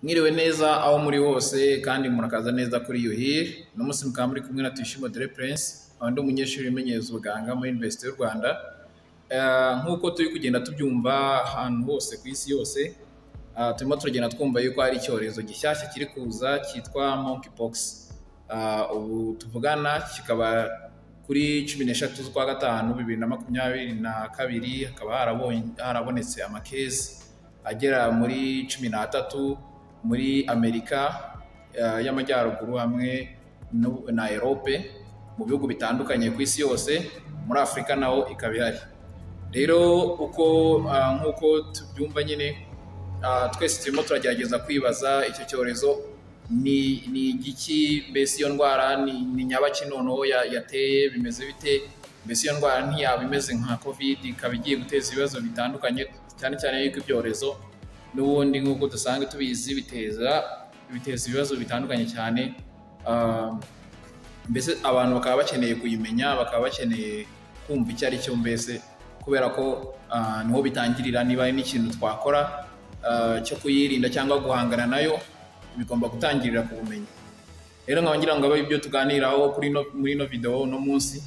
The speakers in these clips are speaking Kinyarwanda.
Mwiriwe neza aho muri hose kandi murakaza neza kuri Yuhire. Uno munsi mukaba muri kumwe na Tuyishime Dore Prince, nkaba ndi umunyeshuri wimenyereza ubuganga muri Université y'u Rwanda. Nk'uko turi kugenda tubyumva ahantu hose ku isi yose, turimo turagenda twumva yuko hari icyorezo gishyashya kiri kuza cyitwa monkeypox. Ubu tuvugana kikaba kuri 13 z'ukwa gatanu 2022, hakaba harabonetse amakesi agera muri 13 muri Amerika y'Amajyaruguru hamwe na Europe, mu bihugu bitandukanye ku isi yose, muri Afurika naho ikaba ihari. Rero uko nk'uko tubyumva nyine, twese turimo turagerageza kwibaza icyo cyorezo ni igiki, mbese iyo ndwara ni nyabaki noneho yateye, bimeze bite? Mbese iyo ndwara ntiyaba imeze nka Covid, ikaba igiye guteza ibibazo bitandukanye, cyane cyane yuko ibyorezo n'ubundi nk'uko dusanzwe tubizi biteza ibibazo bitandukanye cyane. Mbese abantu bakaba bakeneye kuyimenya, bakaba bakeneye kumva icyo ari cyo, mbese kubera ko niho bitangirira. Niba hari n'ikintu twakora cyo kuyirinda cyangwa guhangana nayo, bigomba gutangirira ku bumenyi. Rero nkaba ngira ngo abe ibyo tuganiraho muri ino video uno munsi.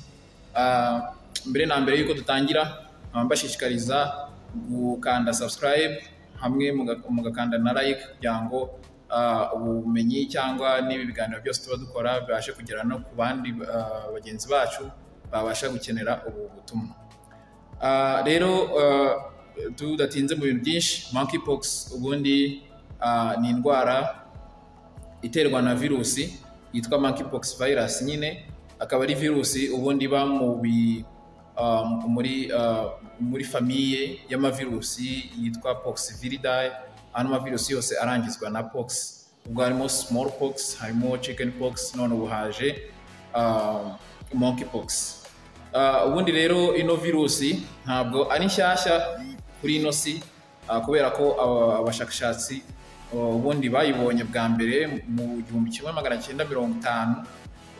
Mbere na mbere yuko dutangira, nkaba mbashishikariza gukanda subscribe hamwe mugakanda na like, kugira ngo ubumenyi cyangwa n'ibi biganiro byose tuba dukora bibashe kugera no ku bandi bagenzi bacu babasha gukenera ubu butumwa. Rero tudatinze mu bintu byinshi, monkeypox ubundi ni indwara iterwa na virusi yitwa monkeypox virus nyine, akaba ari virusi ubundi iba mu bi muri muri famille y'amavirusi yitwa Poxviridae. Ano mavirusi yose arangizwa na pox. Ubwo harimo smallpox, harimo chickenpox, none ubu haje monkeypox. Ubundi rero ino virusi ntabwo ari nshyashya kuri ino si, kubera ko abashakashatsi ubundi bayibonye bwa mbere mu 1950,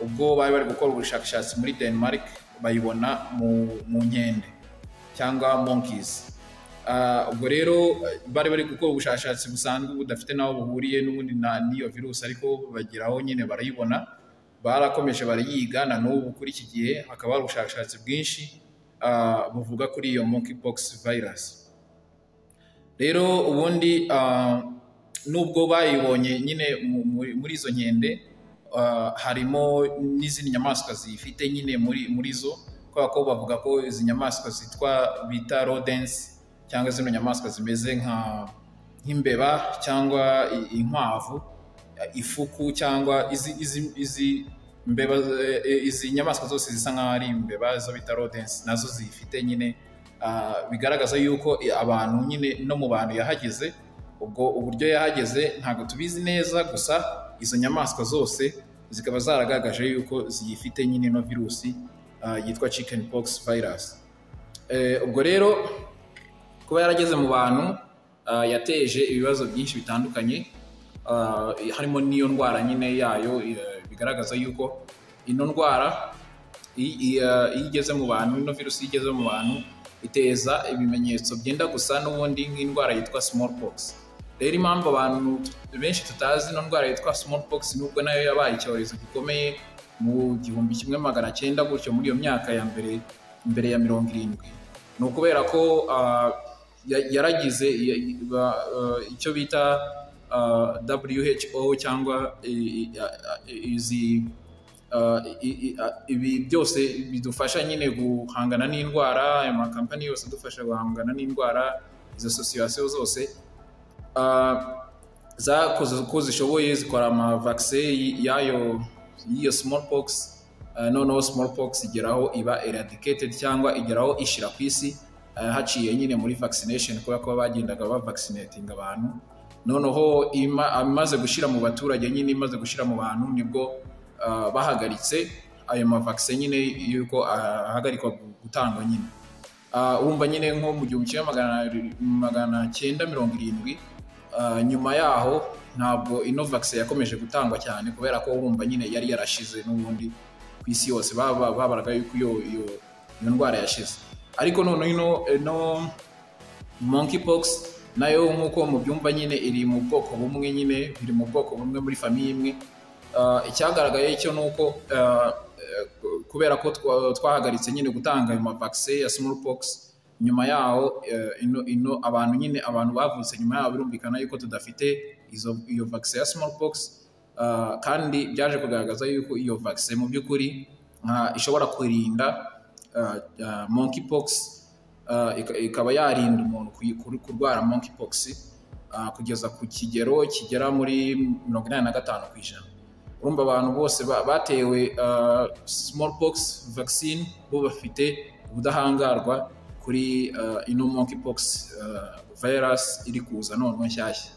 ubwo bari bari gukora ubushakashatsi muri Denmark, bayibona mu nkende cyangwa monkeys. Ubwo rero bari bari gukora ubushakashatsi busanzwe budafite n'aho buhuriye n'ubundi n'iyo virusi, ariko bageraho nyine barayibona, barakomeje barayiga, na n'ubu kuri iki gihe hakaba hari ubushakashatsi bwinshi buvuga kuri iyo monkeypox virus. Rero ubundi nubwo bayibonye nyine muri izo nkende, harimo n'izindi nyamaswa zifite nyine muri zo, kubera ko bavuga ko izi nyamaswa zitwa bita rodents, cyangwa zino nyamaswa zimeze nk'imbeba cyangwa inkwavu, ifuku, cyangwa izi mbeba, izi nyamaswa zose zisa nk'aho ari imbeba zo bita rodents, nazo zifite nyine. Bigaragaza yuko abantu nyine no mu bantu yahageze. Ubwo uburyo yahageze ntabwo tubizi neza, gusa izo nyamaswa zose zikaba zaragaragaje yuko ziyifite nyine ino virusi yitwa chickenpox virus. Ubwo rero kuba yarageze mu bantu, yateje ibibazo byinshi bitandukanye, harimo n'iyo ndwara nyine yayo. Bigaragaza yuko ino ndwara iyo igeze mu bantu, ino virusi iyo igeze mu bantu, iteza ibimenyetso byenda gusa n'ubundi nk'indwara yitwa smallpox. Rero impamvu abantu benshi tutazi ino ndwara yitwa smallpox, nubwo nayo yabaye icyorezo gikomeye mu 1900 gutyo, muri iyo myaka ya mbere mbere ya 70, ni ukubera ko yaragize icyo bita WHO cyangwa izi ibi byose bidufasha nyine guhangana n'indwara, ayo makampani yose adufasha guhangana n'indwara, izo association zose zakoze uko zishoboye, zikora amavaccin y'ayo y'iyo smallpox. Noneho smallpox igeraho iba eradicated cyangwa igeraho ishira ku isi, haciye nyine muri vaccination, kubera ko bagendaga bavaccinating abantu. Noneho imaze gushira mu baturage nyine, imaze gushira mu bantu, nibwo bahagaritse ayo mavaccin nyine, yuko ahagarikwa gutangwa nyine. Urumva nyine nko mu 1970, nyuma yaho ntabwo ino vaccin yakomeje gutangwa cyane, kubera ko urumva nyine yari yarashize n'ubundi ku isi yose, babaraga yuko iyo ndwara yashize. Ariko noneho ino monkeypox Nayo nk'uko mubyumva nyine iri mu bwoko bumwe nyine, biri mu bwoko bumwe muri famille imwe. Icyagaragaye cyo ni uko kubera ko twahagaritse nyine gutanga ayo mavaccin ya smallpox, nyuma yaho ino abantu nyine, abantu bavutse nyuma yaho, birumvikana yuko tudafite iyo vaccin ya smallpox. Kandi byaje kugaragaza yuko iyo vaccin mu by'ukuri ishobora kurinda monkeypox, ikaba yarinda umuntu kurwara monkeypox kugeza ku kigero kigera muri 85%. Urumva abantu bose batewe smallpox vaccine bo bafite ubudahangarwa kuri ino monkeypox virus iri kuza noneho nshyashya.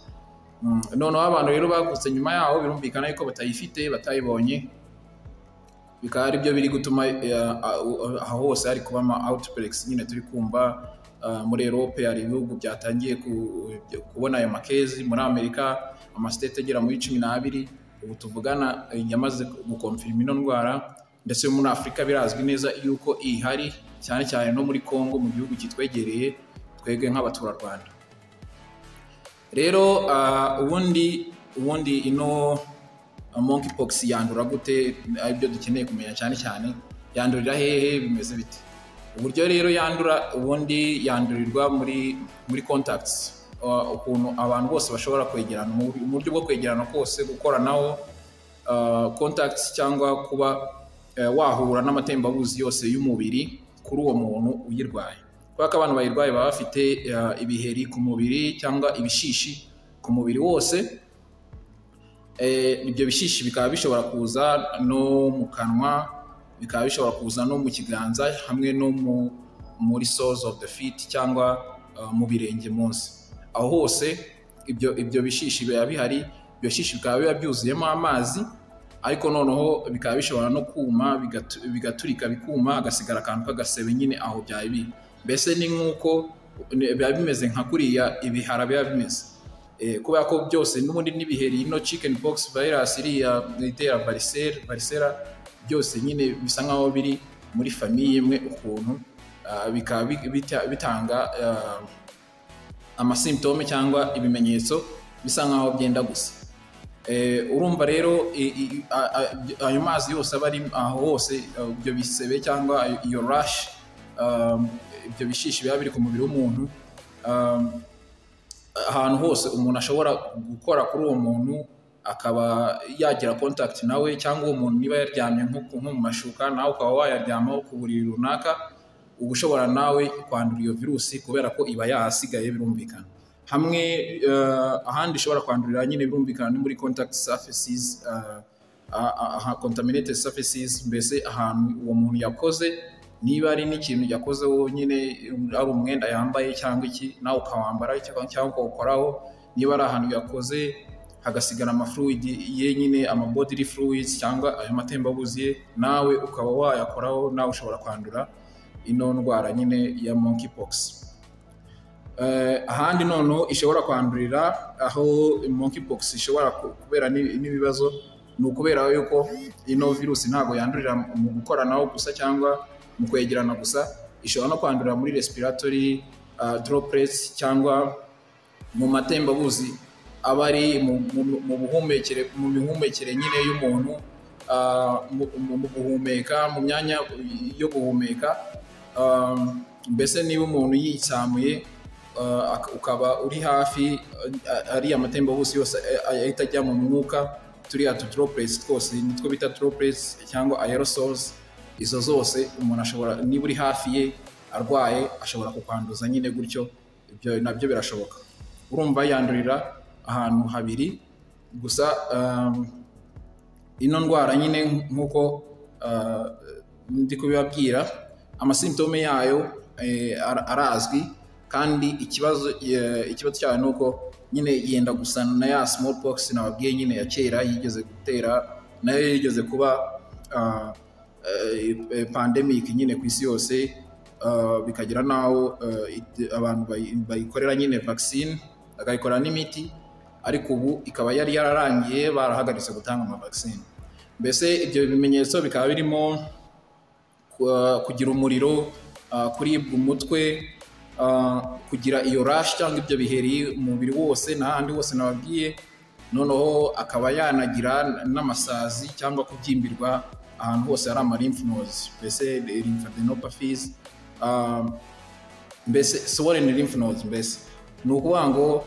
Noneho abantu rero bavutse nyuma yaho birumvikana yuko batayifite, batayibonye, bikaba ari byo biri gutuma aho hose hari kuba ama outbreaks nyine turi kumva. Muri Europe hari ibihugu byatangiye kubona ayo macases, muri Amerika amastate agera muri 12 ubu tuvugana yamaze gukonfirma ino ndwara, ndetse muri Afurika birazwi neza yuko ihari, cyane cyane no muri Congo, mu gihugu kitwegereye twebwe nk'abaturarwanda. Rero ubundi ino monkeypox yandura gute? Aribyo dukeneye kumenya cyane cyane. Yandurira hehe? Bimeze bite? Uburyo rero yandura, ubundi yandurirwa muri contacts, ukuntu abantu bose bashobora kwegerana, mu buryo bwo kwegerana kose, gukoranaho, contacts, cyangwa kuba wahura n'amatembabuzi yose y'umubiri kuri uwo muntu uyirwaye, kubera ko abantu bayirwaye baba bafite ibiheri ku mubiri cyangwa ibishishi ku mubiri wose. Ibyo bishishi bikaba bishobora kuza no mu kanwa, bikaba bishobora kuza no mu kiganza, hamwe no muri soles of the feet cyangwa mu birenge munsi. Aho hose ibyo bishishi biba bihari. Ibyo bishishi bikaba biba byuzuyemo amazi, ariko noneho bikaba bishobora no kuma, bigaturika, bikuma, hagasigara akantu k'agasebe nyine aho byari biri. Mbese ni nk'uko biba bimeze nka kuriya ibihara biba bimeze. Kubera ko byose n'ubundi n'ibiheri, ino chicken pox virus iriya itera varicella, byose nyine bisa nkaho biri muri famille imwe ukuntu, bikaba bitanga amasymptômes cyangwa ibimenyetso bisa nkaho byenda gusa. Urumva rero ayo mazi yose aba ari aho hose, ibyo bisebe cyangwa iyo rash, ibyo bishishi biba biri ku mubiri w'umuntu, ahantu hose umuntu ashobora gukora kuri uwo muntu akaba yagira contact nawe, cyangwa uwo muntu niba yaryamye nko mu mashuka, nawe ukaba wayaryamaho ku buriri runaka, uba ushobora nawe kwandura iyo virusi kubera ko iba yahasigaye, birumvikana. Hamwe ahandi ishobora kwandurira nyine birumvikana ni muri contact surfaces, contaminated surfaces, mbese ahantu uwo muntu yakoze, niba ari n'ikintu yakozeho nyine, ari umwenda yambaye cyangwa iki, nawe ukawambara cyangwa ukawukoraho, niba ari ahantu yakoze hagasigara amafluid ye nyine, ama bodily fluids cyangwa ayo matembabuzi ye, nawe ukaba wayakoraho, nawe ushobora kwandura ino ndwara nyine ya monkeypox. Ahandi noneho ishobora kwandurira, aho monkeypox ishobora kubera n'ibibazo, ni ukubera yuko ino virusi ntabwo yandurira mu gukoranaho gusa cyangwa mu kwegerana gusa, ishobora no kwandurira muri respiratory droplets cyangwa mu matembabuzi aba ari mu buhumekere, mu mihumekere nyine y'umuntu, mu guhumeka, mu myanya yo guhumeka. Mbese niba umuntu yitsamuye, ukaba uri hafi, ariya matembabuzi yose ahita ajya mu mwuka, turiya tu droplets twose nitwo bita droplets cyangwa aerosols, izo zose umuntu ashobora, niba uri hafi ye arwaye, ashobora kukwanduza nyine gutyo. Ibyo nabyo birashoboka. Urumva yandurira ahantu habiri gusa. Ino ndwara nyine nk'uko ndi kubibabwira, amasymptômes yayo arazwi, kandi ikibazo cyayo ni uko nyine yenda gusa na ya smallpox nababwiye nyine ya kera yigeze gutera, nayo yigeze kuba pandemic nyine ku isi yose, bikagera n'aho abantu bayikorera nyine vaccine, bakayikorera n'imiti, ariko ubu ikaba yari yararangiye, barahagaritse gutanga ama vaccine. Mbese ibyo bimenyetso bikaba birimo kugira umuriro, kuribwa umutwe, kugira iyo rash cyangwa ibyo biheri umubiri wose n'ahandi hose nababwiye, noneho akaba yanagira n'amasazi cyangwa kubyimbirwa ahantu hose hari ama lymph nodes, mbese lymphadenopathies, mbese swollen lymph nodes. Mbese ni ukuvuga ngo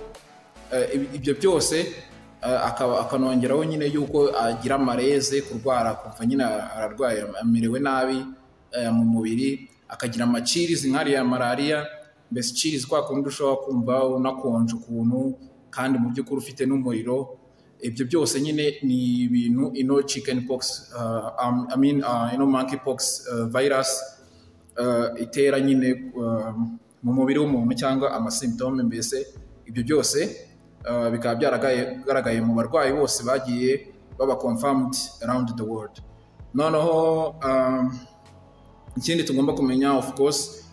ibyo byose, akaba akanongeraho nyine yuko agira malaise, kurwara, kumva nyine ararwaye, amerewe nabi mu mubiri, akagira ama chills nk'ariya malariya, mbese chills kwa kundi ushobora kumva unakonje ukuntu kandi mu by'ukuri ufite n'umuriro. Ibyo byose nyine ni ibintu ino chicken pox, I mean, ino monkey pox virus itera nyine mu mubiri w'umuntu cyangwa ama symptômes. Mbese ibyo byose bikaba byaragaragaye mu barwayi bose bagiye baba confirmed around the world. Noneho ikindi tugomba kumenya, of course,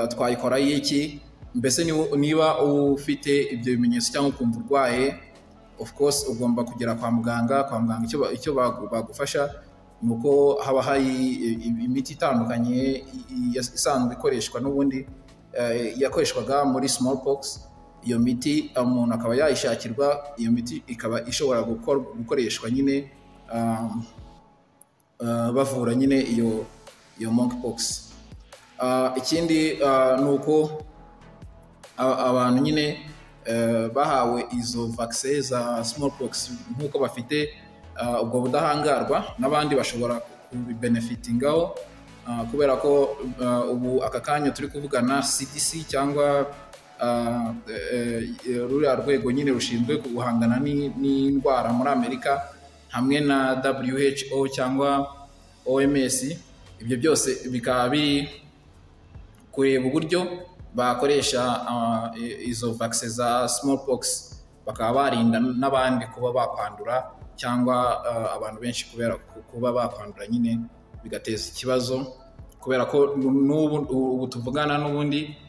twayikora iki? Mbese niba ufite ibyo bimenyetso cyangwa ukumva urwaye, of course ugomba kugera kwa muganga. Kwa muganga icyo bagufasha ni uko haba hari imiti itandukanye isanzwe ikoreshwa n'ubundi yakoreshwaga muri smallpox. Iyo miti umuntu akaba yayishakirwa, iyo miti ikaba ishobora gukoreshwa nyine bavura nyine iyo monkeypox. Ikindi ni uko abantu nyine bahawe izo vaccine za smallpox, nk'uko bafite ubwo budahangarwa, n'abandi bashobora kubibenefitingaho, kubera ko ubu aka kanya turi kuvugana, CDC cyangwa ruriya rwego nyine rushinzwe guhangana n'indwara muri Amerika, hamwe na WHO cyangwa OMS, ibyo byose bikaba biri kureba uburyo bakoresha izo vaccine za smallpox, bakaba barinda n'abandi kuba bakwandura cyangwa abantu benshi kubera kuba bakwandura nyine bigateza ikibazo, kubera ko n'ubu ubu tuvugana n'ubundi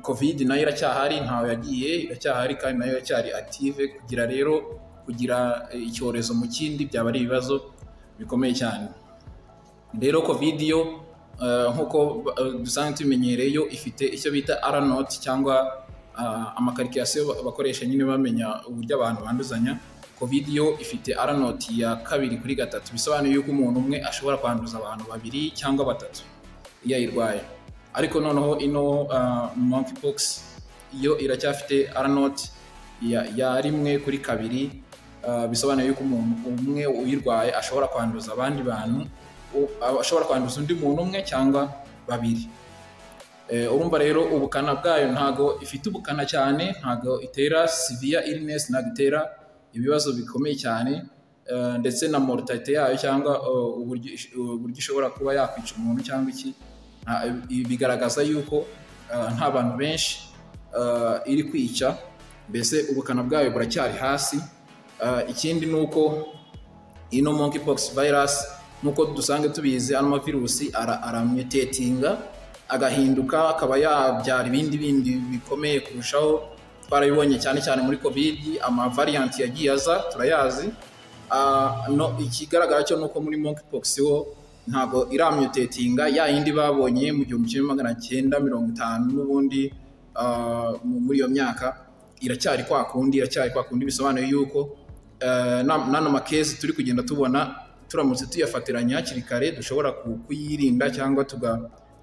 COVID nayo iracyahari, ntawe yagiye, iracyahari kandi nayo iracyari active. Kugira rero kugira icyorezo mu kindi byaba ari ibibazo bikomeye cyane. Rero COVID yo, nk'uko dusanzwe tubimenyereye, yo ifite icyo bita R naught cyangwa ama calculation bakoresha nyine bamenya uburyo abantu banduzanya. COVID yo ifite R naught ya 2 kuri 3, bisobanuye yuko umuntu umwe ashobora kwanduza abantu babiri cyangwa batatu iyo ayirwaye. Ariko noneho ino monkeypox yo iracyafite R naught ya 1 kuri 2, bisobanuye yuko umuntu umwe uyirwaye ashobora kwanduza abandi bantu, ashobora kwanduza undi muntu umwe cyangwa babiri. Urumva rero ubukana bwayo, ntago ifite ubukana cyane, ntago itera severe illness, ntago itera ibibazo bikomeye cyane, ndetse na mortality yayo cyangwa uburyo ishobora kuba yakwica umuntu cyangwa iki, ibi bigaragaza yuko nta bantu benshi iri kwica, mbese ubukana bwayo buracyari hasi. Ikindi ni uko ino monkeypox virus, nk'uko dusanzwe tubizi, ano mavirusi aramutatinga, agahinduka, akaba yabyara ibindi bindi bikomeye kurushaho. Twarabibonye cyane cyane muri COVID, ama variant yagiye aza turayazi. No ikigaragara cyo nuko muri monkeypox ho ntabwo iramutatinga ya yindi babonye mu 1950 n'ubundi, muri iyo myaka iracyari kwa kundi, iracyari kwa kundi. Bisobanuye yuko n'ano ma cases turi kugenda tubona, turamutse tuyafatiranye hakiri kare, dushobora kuyirinda cyangwa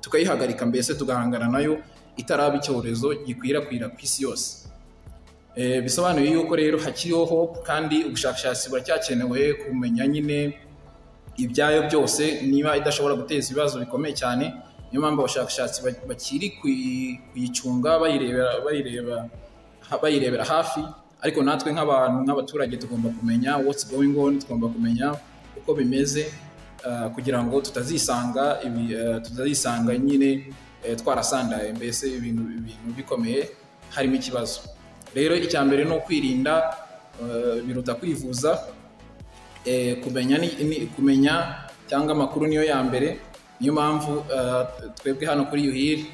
tukayihagarika, mbese tugahangana nayo itaraba icyorezo gikwirakwira ku isi yose. Bisobanuye yuko rero hakiriho hope kandi ubushakashatsi buracyakenewe kumenya nyine ibyayo byose, niba idashobora guteza ibibazo bikomeye cyane. Niyo mpamvu abashakashatsi bakiri kuyicunga, bayirebera hafi. Ariko natwe nk'abantu, nk'abaturage, tugomba kumenya what's going on, tugomba kumenya uko bimeze, kugira ngo tutazisanga nyine twarasandaye, mbese ibintu bikomeye harimo ikibazo. Rero icya mbere ni ukwirinda biruta kwivuza. Kumenya kumenya cyangwa amakuru niyo ya mbere. Niyo mpamvu twebwe hano kuri Yuhiri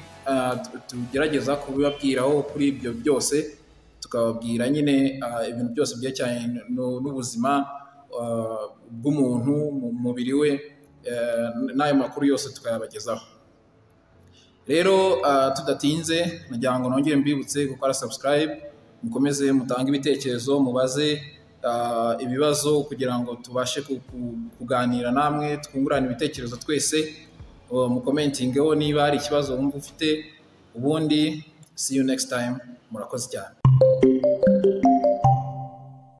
tugerageza kubibabwiraho kuri ibyo byose, tukababwira nyine ibintu byose byerekeranye n'ubuzima bw'umuntu mu mubiri we, n'ayo makuru yose tukayabagezaho. Rero tudatinze, nagira ngo nongere mbibutse gukora subscribe, mukomeze mutange ibitekerezo, mubaze ibibazo kugira ngo tubashe kuganira namwe, twungurane ibitekerezo twese. Mucommentingeho niba hari ikibazo wumva ufite. Ubundi see you next time, murakoze cyane.